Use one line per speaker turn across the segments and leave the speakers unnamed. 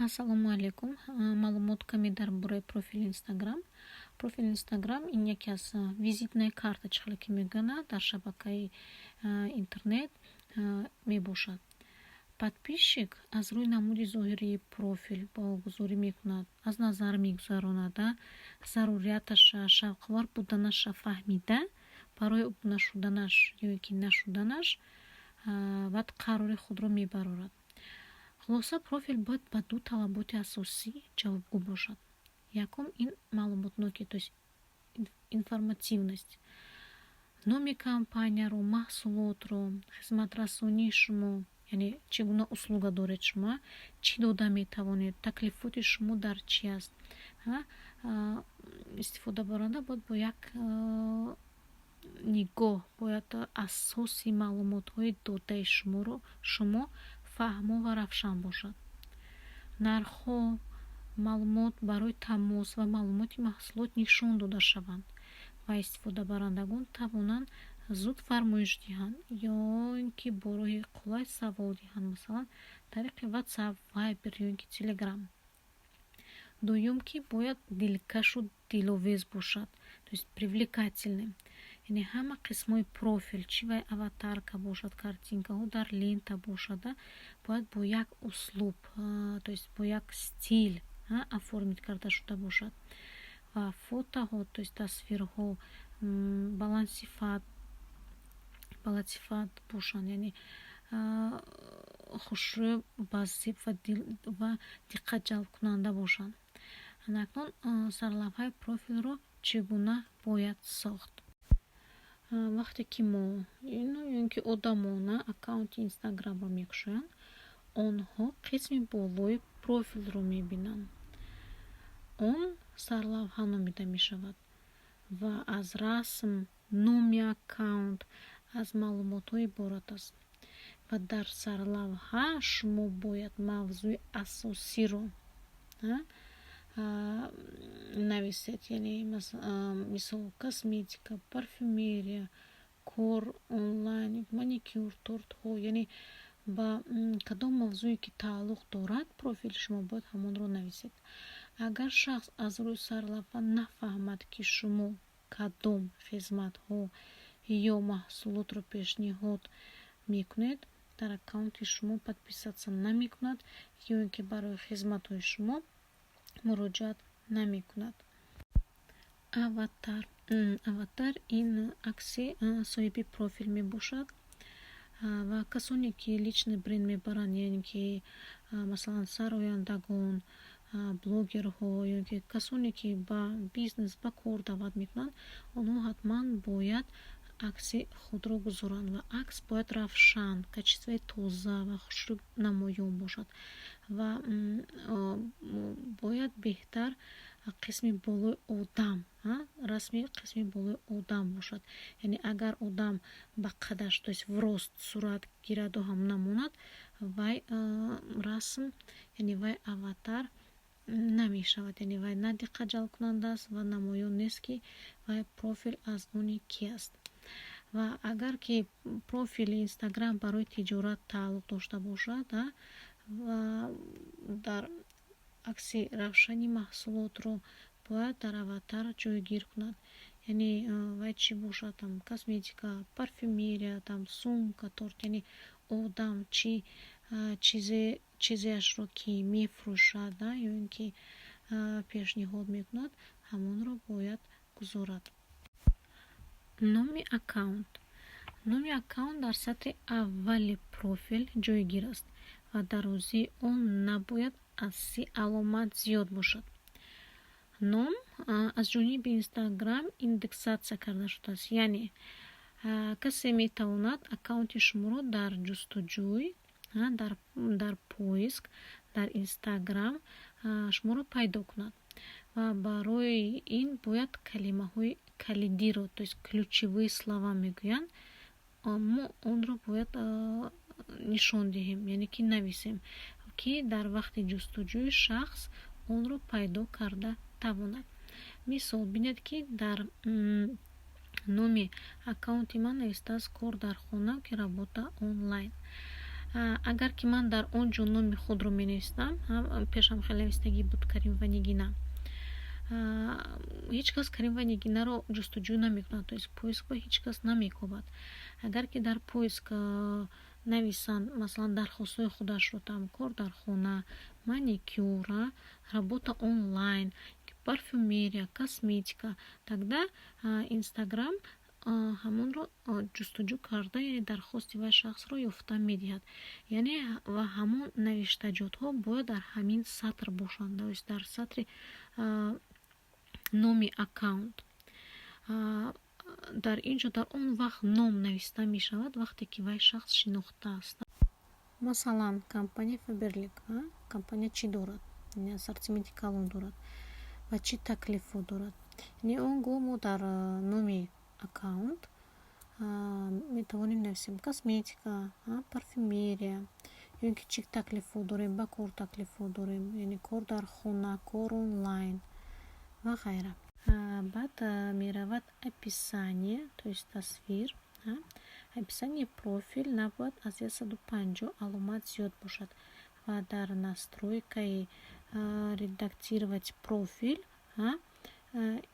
Ассалому алайкум. Маълумот каме дар бораи профили Инстаграм. Профили Инстаграм ин яке аз визитная карта, чӣ хеле ки мегӯянд, дар шабакаи интернет мебошад. Подписчик аз рӯи намуди зоҳирии профил баҳогузорӣ мекунад, аз назар мегузаронад, зарурияташа, шавқовар буданаша фаҳмида, барои обуна шуданаш ё ин ки нашуданаш баъд қарори худро мебарорад. Хулоса, профил бояд ба ду талаботи асосӣ ҷавобгӯ бошад. Якум ин маълумотнокӣ, то есть информативность. Номи компанияро, маҳсулотро, хизматрасонии шумо, яъне чӣ гуна услуга доред шумо, чӣ дода метавонед, таклифоти шумо дар чӣ аст. Истифодабаранда бояд бо як нигоҳ бояд асоси маълумотҳои додаи шуморо шумо фаҳмо ва равшан бошад. Нархҳо, маълумот барои тамос ва маълумоти маҳсулот нишон дода шаванд ва истифодабарандагон тавонанд зуд фармоиш диҳанд ё ин ки бо роҳи қулай савол диҳанд, масалан, тариқи WhatsApp, Viber ё ин ки Telegram. Дуюм, ки бояд дилкашу диловез бошад, то есть привлекательный. Яъне ҳама қисмҳои профил, чӣ вай аватарка бошад, картинкаҳо дар лента бошад, бояд бо як услуб, то есть бо як стиль оформить карда шуда бошад. Ва фотоҳо, то есть тасвирҳо баландсифат бошанд, яъне хушрӯй, базеб ва диққатҷалбкунанда бошанд. Акнун сарлавҳаи профилро чӣ гуна бояд сохт? Вақте ки мо ё ин ки одамон аккаунти Инстаграмро мекушоянд, онҳо қисми болои профилро мебинанд. Он сарлавҳа номида мешавад ва аз расм, номи аккаунт, аз маълумотҳо иборат аст. Ва дар сарлавҳа шумо бояд мавзӯи асосиро нависед, яъне мисол, косметика, парфюмерия, кор онлайн, маникюр, тортҳо, яъне ба кадом мавзӯе ки тааллуқ дорад профили шумо, бояд ҳамонро нависед. Агар шахс аз рӯи сарлавҳа нафаҳмад, ки шумо кадом хизматҳо ё маҳсулотро пешниҳод мекунед, дар аккаунти шумо подписаться намекунад ё ин ки барои хизматҳои шумо муроҷиат намекунад. Аватар. Аватар ин акси соҳиби профил мебошад ва касоне ки личный бренд мебаранд, яъне ки масалан, сарояндагон, блогерҳо ё ин ки касоне ки ба бизнес, ба кор даъват мекунанд, онҳо ҳатман бояд акси худро гузоранд ва акс бояд равшан, качествои тоза ва хушрӯ намоён бошад ва бояд беҳтар қисми болои одам, расми қисми болои одам бошад. Яъне агар одам ба қадаш, то есть в рост сурат гираду ҳам намонад, вай расм, яъне вай аватар намешавад, яъне вай на диққатҷалбкунанда аст ва намоён нест, ки вай профил аз они кӣ аст. Ва агар ки профили Инстаграм барои тиҷорат тааллуқ дошта бошад ва дар акси равшани маҳсулотро бояд дар аватар ҷойгир кунад, яъне вай чӣ бошад, там косметика, парфюмерия, там сумка, торт, яъне одам чӣ чизе чизеашро ки мефурӯшад ё ин ки пешниҳод мекунад, ҳамонро бояд гузорад. Номи аккаунт. Номи аккаунт дар сатри аввали профил ҷойгир аст ва дарозии он набояд аз 30 аломат зиёд бошад. Ном аз ҷониби Инстаграм индексатсия карда шудааст, яъне касе метавонад аккаунти шуморо дар ҷустуҷӯй, дар поиск дар Инстаграм шуморо пайдо кунад ва барои ин бояд калимаҳои калидиро, то есть ключевые слова мегӯянд, мо онро бояд нишон диҳем, яъне ки нависем, ки дар вақти ҷустуҷӯй шахс онро пайдо карда тавонад. Мисол, бинед, ки дар номи аккаунти ман навистааст «Кор дар хона» ки «Работа онлайн». Агар ки ман дар он ҷо номи худро менавистам, пешам хеле навистагӣ буд, Каримова Нигина, ҳеҷ кас Каримова Нигинаро ҷустуҷӯ намекунад, то есть поиск ба ҳеҷ кас намекобад. Агар ки дар поиск нависанд, масалан, дархостҳои худашро, там, кор дар хона, маникюр, работа онлайн, парфюмерия, косметика, тогда Инстаграм ҳамонро ҷустуҷӯ карда, яъне дархости вай шахсро ёфта медиҳад. Яъне ва ҳамон навиштаҷотҳо бояд дар ҳамин сатр бошанд, то есть дар сатри номи аккаунт. Дар ин ҷо дар он вақт ном нависта мешавад, вақте ки вай шахс шинохта аст. Масалан, компания Фаберлик. Компания чӣ дорад? Ассортименти калон дорад ва чӣ таклифҳо дорад. Яъне он гоҳ мо дар номи аккаунт метавонем нависем косметика, парфюмерия ё ин ки чӣ таклифҳо дорем, ба кор таклифҳо дорем, яъне кор дар хона, кор онлайн ва ғайра. Баъд меравад описание, то есть тасвир. Описание профил набояд аз 150 аломат зиёд бошад ва дар настройкаи редактировать профиль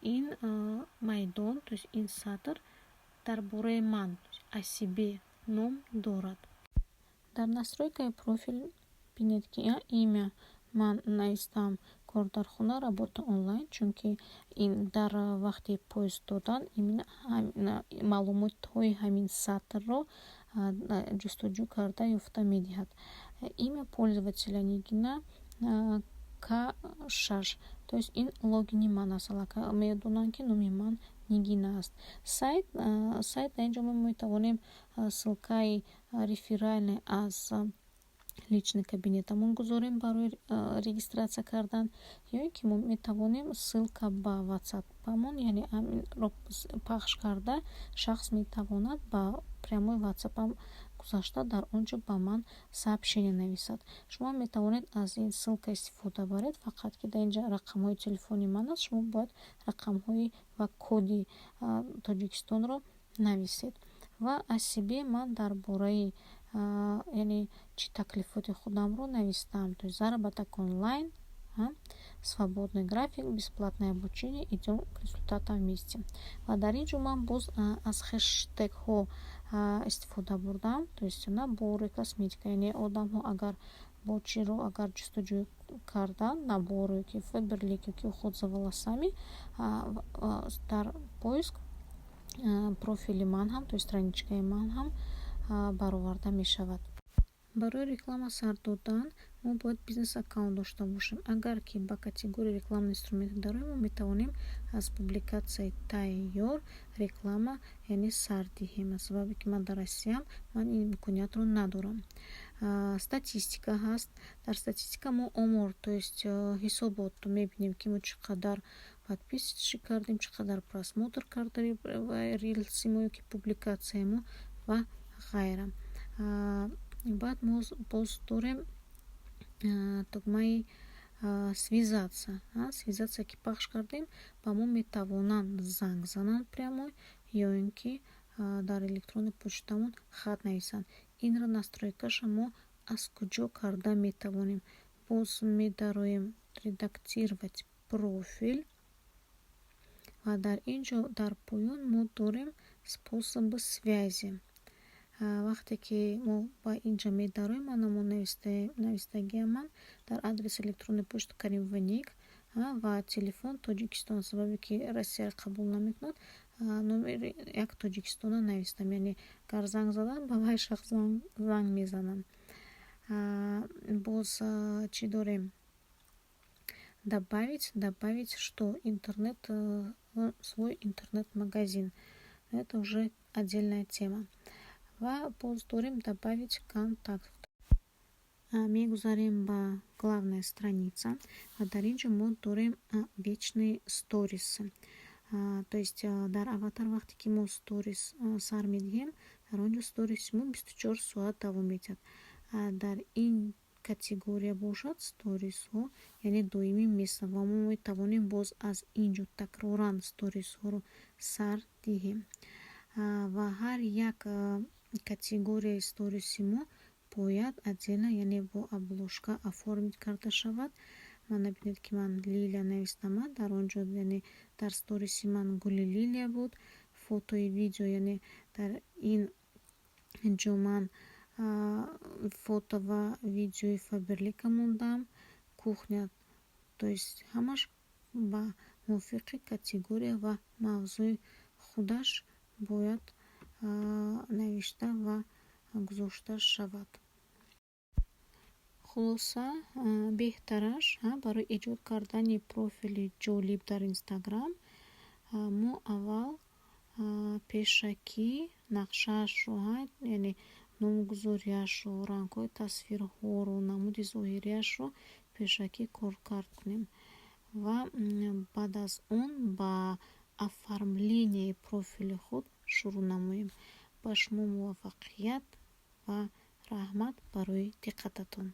ин майдон, то есть ин сатр дар бораи ман, о себе ном дорад. Дар настройкаи профил бинед, ки имя ман навистам кор дар хона, работа онлайн, чунки ин дар вақти поиск додан именно маълумотҳои ҳамин сатрро ҷустуҷӯ карда ёфта медиҳад. Имя пользователя Нигина К6, то есть ин логини ман аст, аллакай медонанд, ки номи ман Нигина аст. Сайт, дар ин ҷо мо метавонем ссылкаи реферальный аз личный кабинетамон гузорем барои регистрация кардан ё ин ки мо метавонем ссылка ба ватсапамон, яъне ҳаминро пахш карда, шахс метавонад ба прямой ватсапам гузашта, дар он ҷо ба ман сообщение нависад. Шумо метавонед аз ин ссылка истифода баред, фақат ки дар ин ҷо рақамҳои телефони ман аст, шумо бояд рақамҳои ва коди Тоҷикистонро нависед. Ва о себе ман дар бораи, яъне чӣ таклифоти худамро навистам, то есть заработок онлайн, свободный график, бесплатное обучение, идем к результатам вместе. Ва дар ин ҷо ман боз аз хештегҳо истифода бурдам, то есть наборы, косметика, яъне одамҳо агар бо чиро агар ҷустуҷӯ карданд, наборы ки Фаберлик ки уход за волосами, дар поиск профили ман ҳам, то есть страничкаи ман ҳам бароварда мешавад. Барои реклама сар додан мо бояд бизнес аккаунт дошта бошем. Агар ки ба категорияи рекламные инструменты дароем, мо метавонем аз публикатсияи тайёр реклама, яъне сар диҳем. Аз сабабе ки ман дар Россиям, ман ин имкониятро надорам. Статистика ҳаст. Дар статистика мо омор, то есть ҳисобот мебинем, ки мо чӣ қадар подписчик кардем, чӣ қадар просмотр карда рилси мо ё ки публикатсияи мо ва ғайра. Баъд мо боз дорем тугмаи связаться. Связаться ки пахш кардем, ба мо метавонанд занг зананд прямой ё ин ки дар электронный почтамон хат нависанд. Инро настройкаша мо аз куҷо карда метавонем? Боз медароем редактировать профиль ва дар ин ҷо дар поён мо дорем способы связи. Вақте ки мо ба инҷа медароем, ана мо навистагиам ман дар адрес электронной почты Каримова Ник ва телефон Тоҷикистон, сабабе ки Россияро қабул намекунад, номери як Тоҷикистона навистам, яъне агар занг задан, ба вай шахс занг мезанам. Боз чӣ дорем? Добавить что? Интернет, свой интернет-магазин, это уже отдельная тема. Ва боз дорем добавить контакт. Мегузарем ба главная страница ва дар ин ҷо мо дорем вечные сторисы, то есть дар аватар вақте ки мо сторис сар медиҳем, дар он ҷо сториси мо 24 соат давом медиҳад. Дар ин категория бошад, сторисҳо, яъне доимӣ местанд ва мо метавонем боз аз ин ҷо такроран сторисҳоро сар диҳем. Ва ҳар як категорияи сториси мо Бояд отдельно, яъне бо обложка оформить карда шавад. Мана, бинед, ки ман лилия навистама дар он ҷо, яъне дар сториси ман гули лилия буд. Фотои видео, яъне дар ин ҷо ман фото ва видеои Фаберлика мондам. Кухня, то есть ҳамаш ба мувофиқи категория ва мавзӯи худаш бояд навишта ва гузошта шавад. Хулоса, беҳтараш барои эҷод кардани профили ҷолиб дар Инстаграм мо аввал пешакӣ нақшаашро, яъне номгузориашро, рангҳои тасвирҳоро, намуди зоҳириашро пешакӣ коркард кунем ва баъд аз он ба оформленияи профили худ шурӯъ намоем. Ба шумо муваффақият ва раҳмат барои диққататон.